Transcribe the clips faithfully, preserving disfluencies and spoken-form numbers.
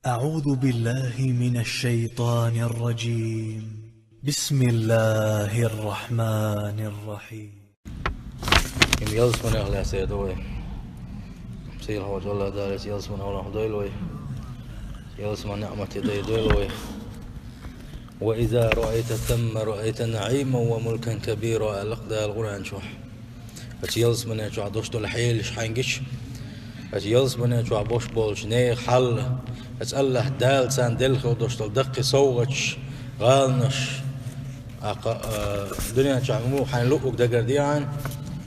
أعوذ بالله من الشيطان الرجيم. بسم الله الرحمن الرحيم. Им ялсманех лаьцна ду вай. Сийлахьчу Аллах Дала ялсманех дойла вай. Ялсман ниъмате дойла вай. وإذا رأيت ثم رأيت نعيما وملكا كبيرا, аьлла Дала Къуръан чохь. Оцу ялсмане чохь долуш долу хьелаш хьайна гича, оцу ялсмане чохь болуш болчу нехан хьал, оцу Аллах Дала царна делла хила долуш долу даккхий совгӀаташ, гӀаланаш, акха, а, дуьнен чохь муха хьайна луъург дагардехьана,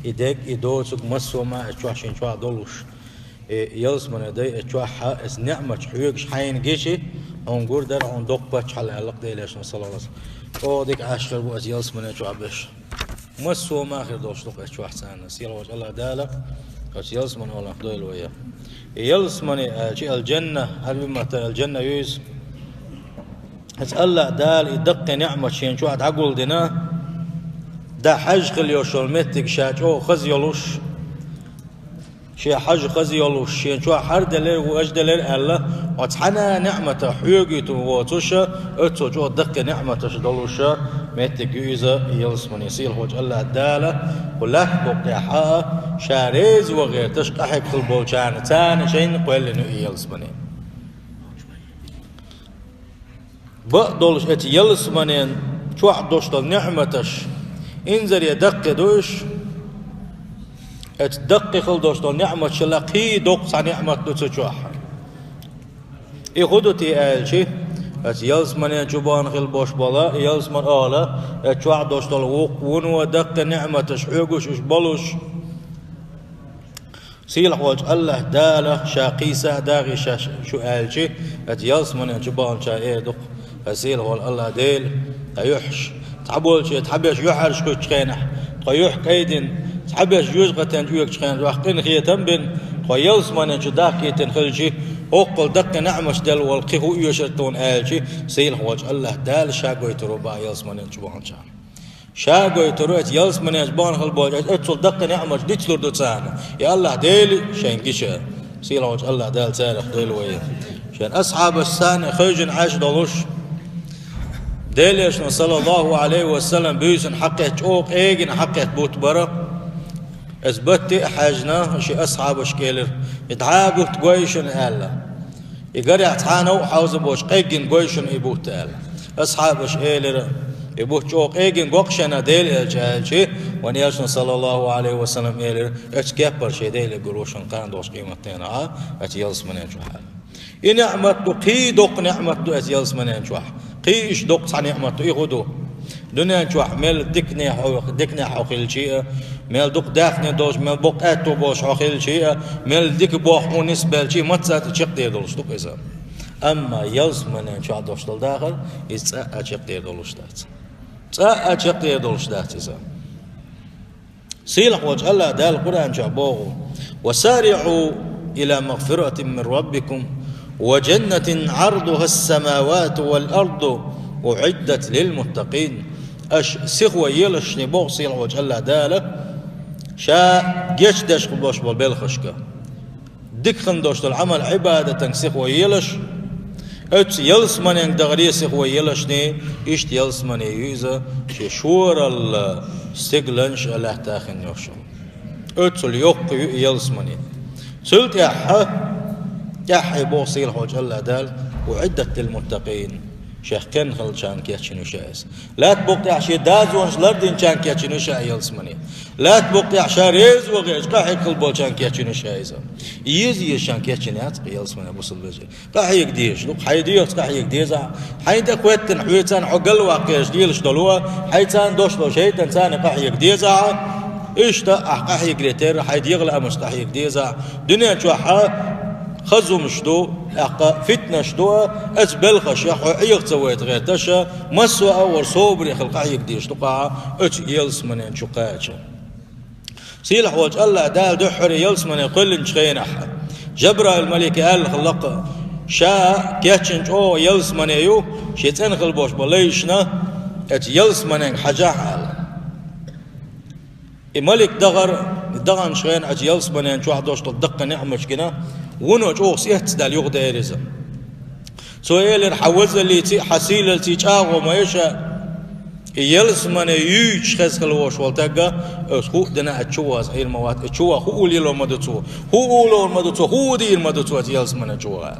и дерг, и доцург массо а ма оцу чохь шен чохь долуш. И ялсмане дай, оцу чохь оцу ниъматаш хьоьгуш хьайна гича, хьуна гур дара хьуна доккха паччахьалла, аьлла Делан Элчано, саллаллаху Ӏалайхи ва саллам. ЧӀогӀа дика Ӏаш хир бу оцу ялсмане чохь берш. Массо а ма хир долуш ду оцу чохь царна. Сийлахьчу Аллах Дала оцу ялсманех дойла вай. И ялсмане аьлча, ал-джанна, Ӏарбийн маттахь ал-джанна ю иза. Оцу Аллах Дала и даккхий ниъмат шен чохь дӀагулдина, дӀа хьаьжжа хила йолуш йолу меттиг ша чӀогӀа хаза йолуш, шен хьажа хаза йолуш, шен чохь хӀара делира, важа делира аьлла, оцу цхьана а ниъматах хьоьгуьйтур воцуш, оццул чӀогӀа даккхий ниъматаш долуш меттиг ю иза ялсмане. Сийлахьчу Аллах Дала кху лаьтта букъ тӀехь а ша реза ван гӀерташ къахьега хила болчарна, царна шайна кхоьллина ю и ялсмане. Бакъдолуш оцу ялсманен чохь долуш долу ниъматаш инзаре даккхий ду уьш. Оцу даккхий хила долуш долу ниъматашла кхин доккха цхьа ниъмат ду цу чохь. И хӀун ду те аьлча, оцу ялсманен чу бахана хила болуш болу, ялсман олу, оцу чохь долуш долу вукху вуно даккхий ниъматаш хьоьгуш уьш болуш. Сийлахьчу Аллах Дала ша кхийса а дагӀий шаьш шу аьлча, оцу ялсманен чу баханчара эр ду-кх: «Сан сийлахь волу Аллах Дела, тхан юьхьаш, цхьаболче цхьаберш юьхьӀаьржа кхуьттучу хенахь, тхан юьхь кӀайдина, цхьаберш юьза гӀатен чӀоьгучу хенахь, юьхь къинхетам а бина, тхо ялсманен чу дахкийтина хилча, хӀоккхул даккхий ниъматаш делла волу кхин хӀун оьшура тхуна?» аьлча, сийлахьчу Аллах Дала ша гойтур ву бан ялсманен чу баханчарна. Ша гойтур ву, оцу ялсманен чу бахана хила болчу, оццул даккхий ниъматаш дицлур ду царна. И Аллах Дела шайна гича. Сийлахьчу Аллах Дала царах дойла вай. Шен асхьабаш санна хевшина Ӏаш долуш, Делан Элчано, саллаллаху Ӏалайхи ва саллам, буьйсанна хьакхетта, чӀогӀа къегина хьакхетта бутт бара. Иза батте а хьаьжна, шен асхьабашка элира: «И дӀа а бутт гой шуна», аьлла. И гарехь цхьа а новкъа хьовза боцуш, къеггина гой шуна и бутт аьлла. Асхьабаша элира: «И бутт чӀогӀа къеггина го-кх шена, Делан Элча», аьлча, вайн Элчано, саллаллаху Ӏалайхи ва саллам, элира: «Оцу кеппара шен Деле гур ву шуна кхана долчу къематдийнахь оцу ялсманен чохь», аьлла. И ниъмат ду, кхин доккха ниъмат ду оцу ялсманен чохь. Кхин иштта доккха цхьа ниъмат ду, и хӀун ду? Дуьнен чохь мел дикане хьо, дикане хьо хилча а, мел дукха даьхни долуш, мел боккха аьтто болуш хьо хилча а, мел дика боху хьуна нисбелча а, маца а чекхдер долуш ду-кх иза. Амма ялсманен чохь долуш долу дахар, иза цкъа а чекхдер долуш дац. Цкъа а чекхдер долуш дац иза. Сийлахь волчу Аллах Дала Къуръан чохь боху: «وسارعوا إلى مغفرة من ربكم وجنة عرضها السماوات والأرض أعدت للمتقين». Аша сихо елашшехь, боху сийлахь волчу Аллах Дала, ша гечдеш болуш болу белхашка. Дика хин долуш долу Ӏамал-Ӏибадатан сихо елаш, оцу ялсманенга дахаре сихо елашшехь, иштта ялсмане ю иза, шен шоралла стигланаш а лаьттахь хин йолуш. Оццул йоккха ю ялсмане. Цул тӀаьхьа, тӀаьхьа боху сийлахь волчу Аллах Дала: «أعدت للمتقين». Шех кхин хилчарна кечйина ю ша иза. Лаьтта букъ тӀехь шен дозанаш лардинчарна кечйина ю ша ялсмане. Лаьтта букъ тӀехь ша реза ван гӀерташ къахьега хила болчарна кечйина ю ша иза. Еза-езачарна кечйина яц-кх ялсмане, бусалба вежарий. Къахьега дезаш ду-кх, хьайн дегӀаца къахьега дезахь, хьайна тӀе хӀоьттина, хьоьцарна хьо галваккха гӀерташ лелаш долу, хьайцарна долуш долу шайтӀанцарна къахьега дезахь, иштта ахь къахьегаре терра, хьайн дегӀан лаамашца къахьега дезахь, дуьнен чохь хаза хӀумаш ду, тӀаккха фитнаш ду, оцу белхаша хьо Ӏеха ца вайта гӀерташ, массо а вара собаре хила къахьега дезаш ду-кх ахь оцу ялсманен чу кхача. Сийлахь волчу Аллах Дала дуьххьара ялсмане кхоьллинчу хенахь, Жабраил-малике аьлла хилла-кх: «Ша кечйина чӀогӀа ялсмане ю, шен цӀена хила болуш болу лайшна, оцу ялсманенга хьажахь», аьлла. И малик дахара, даханчу хенахь оцу ялсманен чохь долуш долу даккхий ниъматаш гина, вуно чӀогӀа сецдаьлла юхадеара иза. Цо элира: «Хьан вазаллиций, хьан сийлаллиций чӀагӀо ма йо ша». И ялсамане юьйцуш хеза хила волуш волу тагга, оцу хӀуъа дина а чу ваха хьийла ма вац, и чу ваха хӀуъа лелор ма ду цо, хӀуъа лелор ма ду цо, хӀуъа дийр ма ду цо оцу ялсамане чу ваха.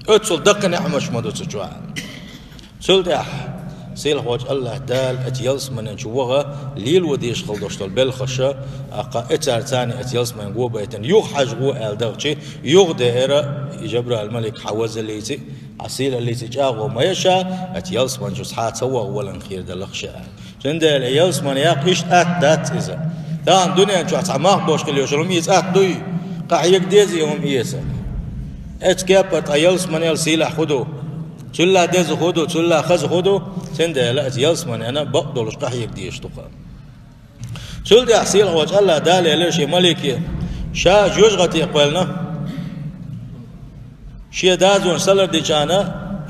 Оццул даккха неӀматаш ма ду цу чохь. Цул тӀаьхьа сийлахьволчу АллахӀ Дала оцу ялсамане чу ваха лело дезаш хила долуш долу белхаша, аккха и цара царна оцу ялсамане гобайтина юха хьажа гӀо аьлла дахчи, юха деара и Жабраил малик: «Хьан вазаллиций, хьан сийлаллиций чӀагӀо ма йо ша, оцу ялсамане чу цхьа а ца ваха валан хир далахь ша». Цундела и ялсамане яккха иштта атта дац иза. Тахана дуьнен чохь цхьа мах беш хила йолуш йолу хӀума иза атта дуй? Къахьега деза и хӀума эца. Оцу кепара ткъа ялсаманел сийлахь хӀун ду? Цул а деза хӀун ду, цул а хаза хӀун ду? Цундела оцу ялсаманена бакъдолуш къахьега дезаш ду-кх. Цул тӀаьхьа сийлахьволчу АллахӀ Дала элира шен малике: «Ша жоьжахате кхоьллина». Шен дозанаш салардича,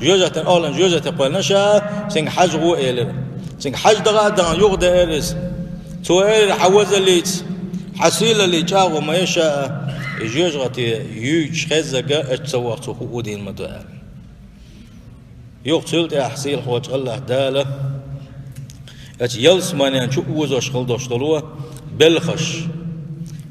жоьжахатин охӀланна жоьжахате кхоьллина ша, цуьнга хьажа гӀо элира. Цуьнга хьажа даха а дахана юха деара иза. Цо элира: «Хьан вазаллица, хьан сийлаллица чӀагӀо ма йо ша, и жоьжахате юьйцуш хеззарг оцу ца ваха цо хӀуъа дийр ма ду», – аьлла. Юха цул тӀаьхьа сийлахьволчу АллахӀ Дала оцу ялсаманен чу озош хила долуш долу белхаш.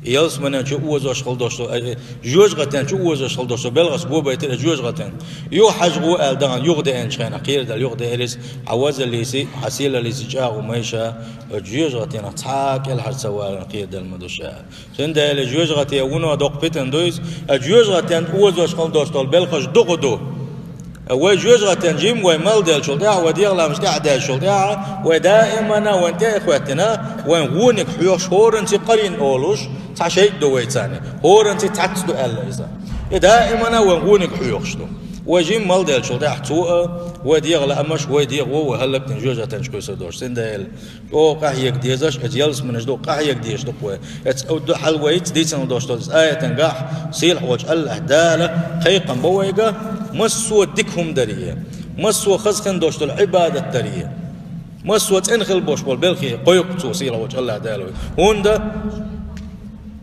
И ялсаманен чу озош хила долуш долу, э, э, жоьжахатен чу озош хила долуш долу белхаш гобайтира оцу жоьжахатен. Юха хьажа гӀо аьлла дахана юха деанчу хенахь кхерадала юха деара иза: «Хьан вазаллиций, хьан сийлаллиций чӀагӀо ма йо ша, оцу жоьжахатенах цхьа а кӀелхьара ца валан кхерадала ма ду ша». Цундела жоьжахате вуно доккха питана ду иза, а жоьжахатен озош хила долуш долу белхаш дукха ду. Вай жоьжахатен жимма вай мел деллачул тӀаьхьа, вай дегӀаламаш тӀаьхьа даьллачул тӀаьхьа, вай даимана вайн тӀе а хӀоьттина, вайн вониг хьоьхуш хӀоранций къарин олуш, цхьа шайга ду вай царна, хӀоранций цхьацца ду аьлла иза. И даимана вайн вониг хьоьхуш ду. Вай жимма мел деллачул тӀаьхьа цо а, вай дегӀаламаш, вай дегӀаво вай хӀаллакдина жоьжахатен чу кхуьйсур долуш. Цундела чӀогӀа къахьега дезаш, оцу ялсаманаш ду, къахьега дезаш ду-кх вай. Оцу хьалха вай хӀинца дийцина долуш долу аятангахь сийлахьволчу АллахӀ Дала кхайкхам бо вайга, массо а дика хӀума даре, массо а хаза хин долуш долу Ӏибадат даре, массо а цӀена хила болуш болу белхи кхойкху цо сийлахьволчу АллахӀ Дала вайга. ХӀунда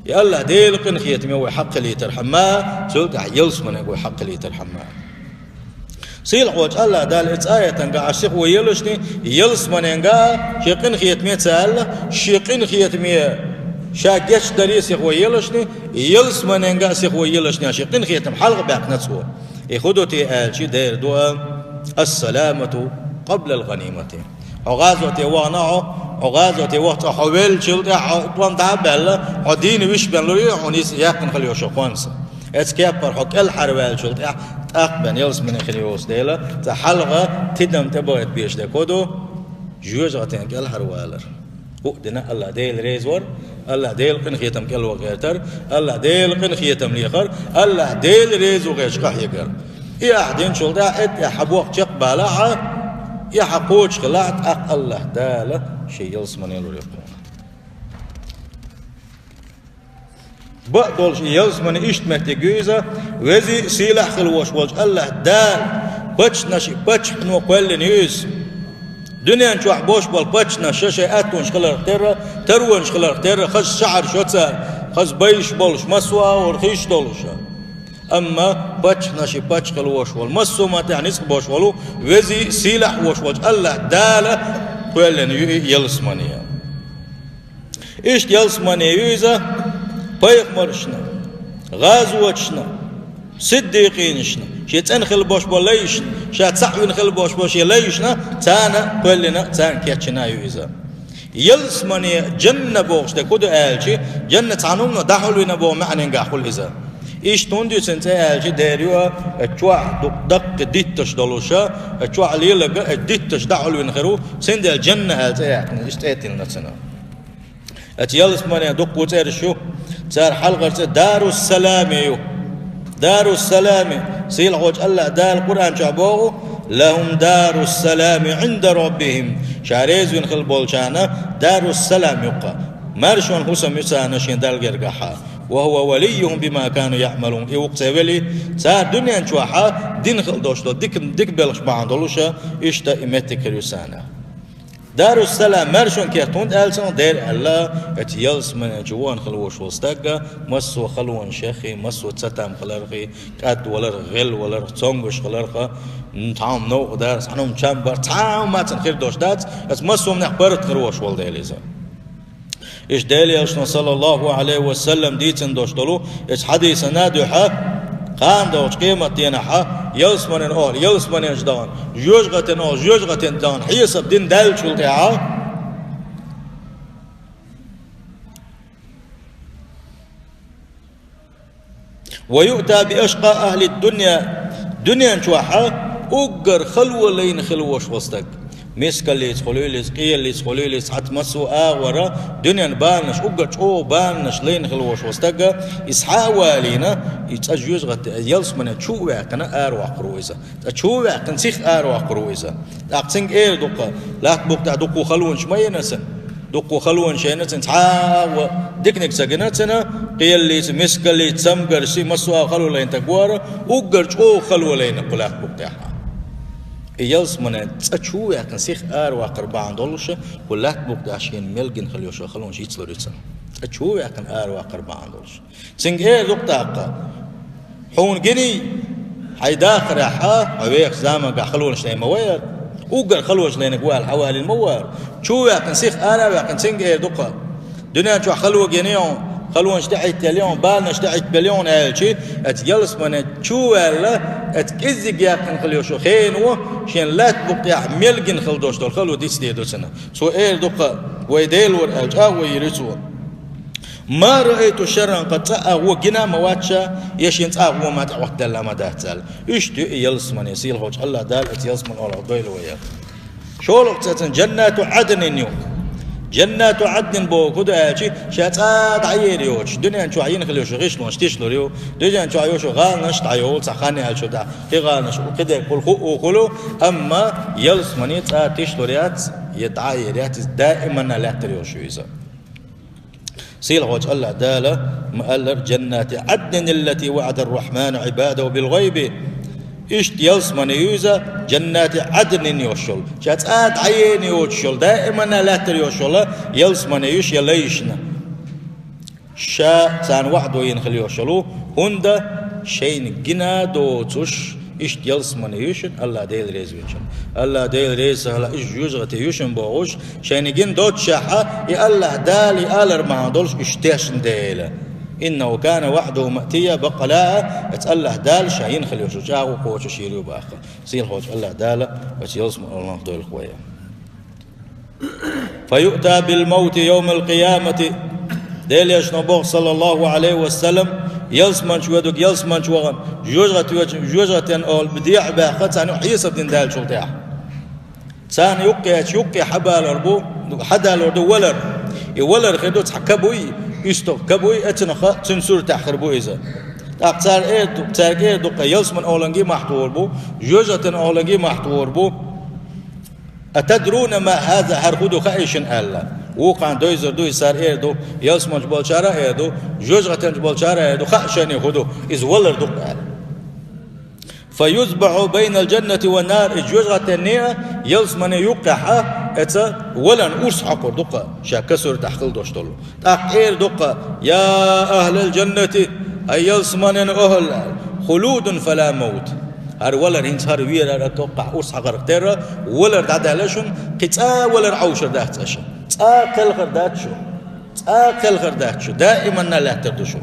и АллахӀ Делан къинхетаме вай хьакхилийтархьама, цул тӀаьхьа ялсаманега вай хьакхилийтархьама. Сийлахьволчу АллахӀ Дала оцу аятангахь сиха вай еллашни, ялсаманенга шен къинхетаме ца аьлла, шен къинхетаме ша гечдаре сиха вай еллашни, ялсаманенга сиха вай еллашни шен къинхетам хьалха баьккхина цо. И хӀун ду те аьлчи дера ду а: «Ас-саламату къаблал гӀанимати». Хьо гӀазоте вахана хьо, хьо гӀазоте вахча хьо веллачул тӀаьхьа хьо тӀом дӀа а баьлла, хьо дийна виш бен лур ю хьуна иза яьккхина хила йолуш йолу хӀонс. Оцу кеппара хьо кӀелхьарваьллачул тӀаьхьа, тӀаккха бен ялсамане хила йолуш дела, цкъа хьалха тидам тӀебахийта безаш дерг хӀун ду? Жоьжахатен кӀелхьарвалар. ХӀуъа дина АллахӀ Дела реза вар, АллахӀ Делан къинхетам кӀел ван гӀертар, АллахӀ Делан къинхетам лехар, АллахӀ Дела реза ву гӀерташ къахьегар. И ахь динчул тӀаьхьа, и тӀе хьан боху чекхбалахьа, и хьан кхочуш хилахь, тӀаккха АллахӀ Дала шен ялсамане лур ю хьуна. Бакъдолуш и ялсамане иштта меттиг ю иза, везий, сийлахь хила волуш волчу АллахӀ Дала паччахьаш, паччахьно кхоьллина ю иза. Дуьнен чохь болуш болу паччахьаш шайн аттонаш хиларх терра, таронаш хиларх терра, хаза шахьарш йо цара, хаза байш болуш, массо а агӀор хиш долуш. Амма паччахьаш паччахь хила волуш волу, массо а маттехь ницкъ болуш волу, везий, сийлахь волуш волчу АллахӀ Дала кхоьллина ю и ялсамане. Иштта ялсамане ю иза пайхамаршна, гӀазотшна, сиддикъийнашна, шен цӀена хила болуш болу лайшна, ша цхьаъ вина хила болуш болу шен лайшна, царна кхоьллина, царна кечйина ю иза. Ялсамане, жанна бохуш дерг хӀун ду аьлчи, жанна цхьана хӀумано дӀахьулвина боху маьӀненгахь хуьлу иза. Иштта хӀунда ю цуьнан цӀе аьлчи, дера ю а, чохь ду-, даккхий дитташ долуша, чохь лелага, дитташ дӀахьулвина хир ву, цундела жанна аьлла цӀе яьккхина, иштта цӀе тиллина цунах. Оцу ялсаманен дуккха цӀераш ю, цара хьалхара цӀе Дарус-Саламе ю. Дарус-Саламе, сийлахь волчу АллахӀ Дала Къуръан чохь боху: «Лахум дарус-салами Ӏинда Раббихим». Ша реза вина хила болчарна Дарус-Салам ю-кха. Маршонан хӀусам ю царна шен Далла гергахьа. «Ва хува валийюхум бима кану яъмалун». И ву-кх церан вели, цара дуьнен чохьа дина хила долуш долу дика, дика белхаш бахьана долуша, иштта и меттиг хир ю царна. Даруссалам маьршон керта хӀунда аьлла цунах? Дера аьлла, эцу ялсаманен чу вахана хила волуш волу стаг, массо а халонаш яххий, массо а цатам хилархий, кӀадваларх, гӀелваларх, цомгуш хиларх, цхьа хӀума новкъа дар, цхьана хӀума чам бар, цхьа хӀума цунна хир долуш дац, эцу массо а хӀуманех барт хир волуш волу дела иза. Иштта Делан Элчано, саллаллаху Ӏалайхи ва саллам, дийцина долуш долу эцу хьадисана дуьхьа, кхана долчу къематденахьа, ялсаманин охьла ялсаманин чу дахана, жоьжахатин охьла жоьжахатин чу дахана, хьесап дина даьллачул тӀаьхьа, «Ва юъта би ашкъа ахьли дунья», дуьнен чохьа уггар хало лайна хила волуш волу стаг. Мискаллица хуьлийла иза, къеллица хуьлийла иза, цхьацца массо а агӀора дуьненан баланаш, уггар чӀогӀа баланаш лайна хила волуш волу стаг, иза схьа а валийна, и цӀа жоьжахати, ялсамане чу а ваьккхина, араваккхар ву иза. Цкъа чу а ваьккхина, сиха араваккхар ву иза. ТӀаккха цуьнга эр ду-кха, латта букъа тӀехь дуккха халонаш ма йина цуьнан. Дуккха халонаш йина цуьнан, цхьа а диканиг ца гина цуьнан, къеллица, мискаллица, цамгаршца, массо а хало лайна стаг вара, уггар чӀогӀа хало лайна кху латта букъа тӀехь. И ялсамане цкъа чу а ваьккхина, сиха араваккхар бахьана долуш, кху латта букъа тӀехь шена мел гина хила йолуш йолу халонаш йицлур ю цуьнан. Цкъа чу а ваьккхина, араваккхар бахьана долуш. Цуьнга эр ду-кх тӀаккха: «Хьуна гиний, хьайн дахарехьа, хьо вехачу заманахь халонаш лайна ма вара. Уггар халонаш лайнарг вала хьавалийна ма вара». Чу а ваьккхина, сиха ара а ваьккхина, цуьнга эр ду-кха: «Дуьнен чохь хало гина ю хьуна, халонаш тӀехӀиттаелла ю хьуна, баланаш тӀехӀиттабелла ю хьуна», аьлча, эцу ялсамане чу а ваьлла, эцу кӀеззиг яьккхина хила йолуш йолу хено шена латта букъа тӀехь мел гина хила долуш долу хало дицдийр ду цуьнан. Цо эр ду-кха: «Вай Дела вара», аьлла, чӀагӀо йийр ю цо. «Ма раайту шарран къат», цкъа а гӀо гина а ма вац ша, я шена цкъа а гӀо ма тӀеӀоттаделла а ма дац аьлла. Иштта ю и ялсамане, сийлахьчу АллахӀ Дала эцу ялсаманин олахь дойла вай. ШолгӀа цецан джаннату Ӏаднин ю. Джаннату Ӏаднин бохург хӀун ду аьлча, ша цкъа а дӀаер йоцуш, дуьнен чохь йина хила йолуш йолу гӀишлонаш тишлур ю, дуьнен чохь йолуш йолу гӀаланаш дӀайолу, цхьа хан яьллачул тӀаьхьа, кхин гӀаланаш кхидерг хуьлу, хӀуъу хуьлу, амма ялсамане цкъа а тишлур яц, я дӀа а ер яц, иза даиманна лаьттар йолуш ю иза. Сийлахьчу АллахӀ Дала ма-аллара: «Джаннати Ӏаднин аллати ваӀада ар-Рахьману Ӏибадаху бил-гӀайби». Иштта ялсамане ю иза, джаннати Ӏаднин йолуш йолу, ша цкъа а дӀаена йоцуш йолу, даиманна лаьттар йолуш йолу ялсамане ю ша лайшна. Ша царна ваӀда йина хила йолуш йолу, хӀунда шайна гина а доцуш, иштта ялсамане ю шуна, АллахӀ Дела реза винчун. АллахӀ Дела реза ца хилахь, иза жоьжахати ю шуна бохуш, шайна гина доццушехь, и АллахӀ Дала и алар бахьана долуш уьш тешна дела. «Иннаху кана ваӀдуху маътийя», баккъала а, эцу АллахӀ Дала ша йина хила йолуш йолу чӀагӀо кхочушйийр ю боху. Сийлахьчу АллахӀ Дала эцу ялсаманин олахь дойла вай. «Фа юъта бил-мавти йовмал-къиямати». Делан Элчано боху, саллаллаху Ӏалайхи ва саллам, ялсамане чу воьдург ялсамане чу вахана, жоьжахати воьдург жоьжахатин охьла дехьа баьхна, царна юкъа хьесап дина даьллачул тӀаьхьа. Царна юккъе, юккъе хьабалор бу, хьадалор ду валар. И валар хир ду цхьа ка буй, уьстагӀ ка буй, эцунах цуьнан суртахь хир бу иза. ТӀаккха цара эр ду, цаьрга эр ду-кха: «Ялсаманин охьаланге махьа тухур бу, жоьжахатин охьаланге махьа тухур бу». «Атадруна ма хаза, хӀара хӀун ду хаьий шуна?» аьлла. Вукхарна дойзур ду, и цара эр ду, ялсамане чу болчара а эр ду, жоьжахатин чу болчара а эр ду, хаьа шайна хӀун ду, иза валар ду-кх аьлла. «Фа юзбахьу байнал-джаннати ван-нар», и жоьжахатинна а, ялсаманин юккъехь а, эца валарна урс хьокхур ду-кха, ша ка суртахь хила долуш долу. ТӀаккха эр ду-кха: «Я ахьлал-джаннати», хӀай ялсаманин охьла, «хулудун фала мавт». ХӀара валар хӀинца хӀара вера, хӀара тӀаккха урс хьакхарх терра, валар дӀадаьлла шуна, кхин цкъа а валар Ӏовшур дац аша. Цкъа а кхелхар дац шу. Цкъа а кхелхар дац шу. Даиманна лаьттар ду шу.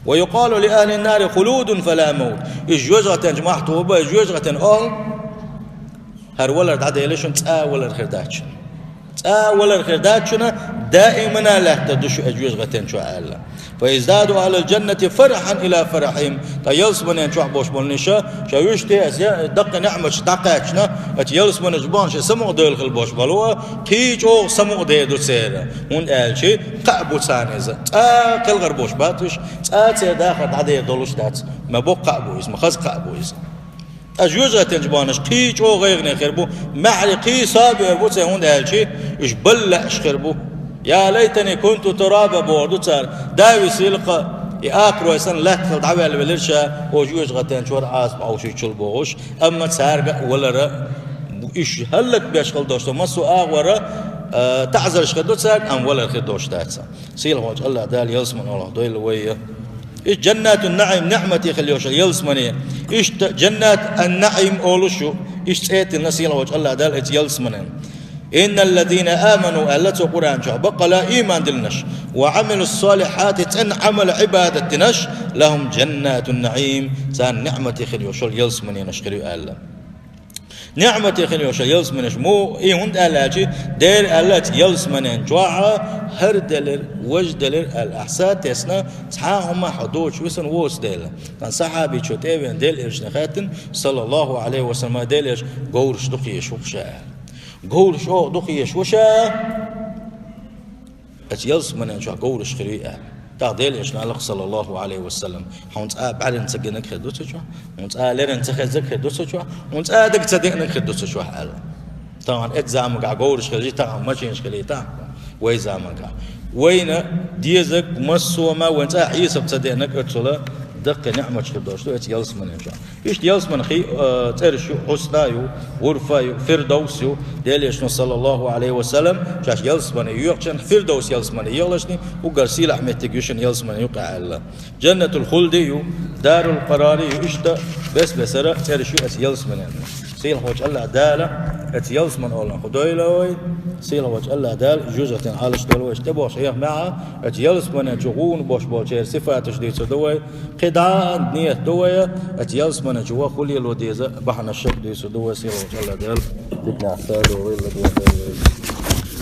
«Ва юкъалу ли ахьлин-нари хулудун фала мавт». Иза жоьжахатин чу махьа тухур бу, иза жоьжахатин охьла. ХӀара валар дӀадаьлла шуна, цкъа а валар хир дац шуна. Цкъа а валар хир дац шуна, даиманна лаьттар ду шу иза жоьжахатин чу аьлла. «Фа яздаду ахьлул-джаннати фарахьан ила фарахьихим». Ткъа ялсаманин чохь болуш болу иша, ша вуьшта а, даккхий неӀматаш дӀакхаьчна, эца ялсамане чу бахана шайн самукъадевлла хила болуш болу, кхин чӀогӀа самукъадер ду церан. ХӀунда аьлча кхаъ бу царна иза. Цкъа а кхелхар болуш бац уьш, цкъа а церан дахар дӀадер долуш дац. Ма боккха кхаъ бу иза, ма хаза кхаъ бу иза. Ткъа жоьжахатин чу баханарш кхин чӀогӀа гӀайгӀане хир бу, маьхьарий кхин собар бу церан, хӀунда аьлча уьш балла лаьаш хир бу. «Я лайтани кунту тураба», бохур ду цара, да висийла-кха, и акхарой санна лаьтта хилла дӀаваьлла велира ша, оцу жоьжахатин чуьра Ӏазап Ӏовшийчул бохуш, амма цаьрга а валар Уьш хӀаллакбеш хила долуш ду, массо а агӀора, а, таӀзарш хир ду цаьрга, амма валар хир долуш дац. Сийлахьчу АллахӀ Дала ялсаманин олахь дойла вай. Иштта жаннатун наӀим, ниӀмате хила йолуш йолу ялсамане. Иштта жаннат ан-наӀим олуш ю, иштта цӀе а тиллина сийлахьчу АллахӀ Дала оцу ялсаманин. «Инналлазина аману», аьлла цо Къуръан чохь, баккъала ийман диллинарш, «ва Ӏамилуссалихьати», цӀена Ӏамал-Ӏибадат динарш, «лахум жаннатун наӀим», царна ниӀмате хила йолуш йолу ялсаманенаш хир ю аьлла. НиӀмате хила йолуш йолу ялсаманеш муха и хӀунда аьлла аьлча, Дела аьлла оцу ялсаманен чохь хӀара делира, важа делира аьлла, ахь са а тесна, цхьа а хӀума хьо доцуш висина воцу дела. Цхьана сахьабичо тӀе а веана Делан Элчане хаьттина, саллаллаху Ӏалайхи ва саллам, Делан Элча, говраш дукха езаш ву-кх ша аьлла. Говраш оха дукха езаш ву ша? Оцу ялсаманен чохь говраш хир ю аьлла. ТӀаккха Делан Элчано аьлла-кх, саллаллаху Ӏалайхи ва саллам, хьуна цкъа а бӀаьрина ца гинарг хир ду цу чохь, хьуна цкъа а леррина ца хезнарг хир ду цу чохь, хьуна цкъа а дага ца деанарг хир ду цу чохь аьлла. Тахана эцу заманахь говраш хилча, тахана машинаш хилийтахь вай заманахь. Вайна дезарг массо а ма вайна цкъа а хьесап ца деанарг оццула даккхий ниӀматаш хир долуш ду оцу ялсаманен чохь. Иштта ялсаманин хи-, а, цӀераш ю, Хьусна ю, ГӀурфа ю, Фирдовс ю. Делан Элчано, саллаллаху Ӏалайхи ва саллам, шаьш ялсамане йоьхучунна Фирдовс ялсамане йоьхуш, уггар сийлахь меттиг ю шуна ялсамане юкъахь аьлла. Жаннатул Хулди ю, Дарул Къарари ю, иштта бес-бесара цӀераш ю оцу ялсаманин. Сийлахьчу АллахӀ Дала оцу ялсаманин олахь дойла вай, сийлахьчу АллахӀ Дала жоьжахатин Ӏалаш дойла вай, иштта тӀебогӀуш хьехамехь, оцу ялсаманен чу гӀуна бош болчеран сифаташ дуьйцур ду вай, кхин дӀа а нийят ду вай, оцу ялсаманен чу ваха хӀун лело деза бахьанаш дуьйцур ду вай, сийлахьчу АллахӀ Дала диканехь садо вай, ладогӀа вай.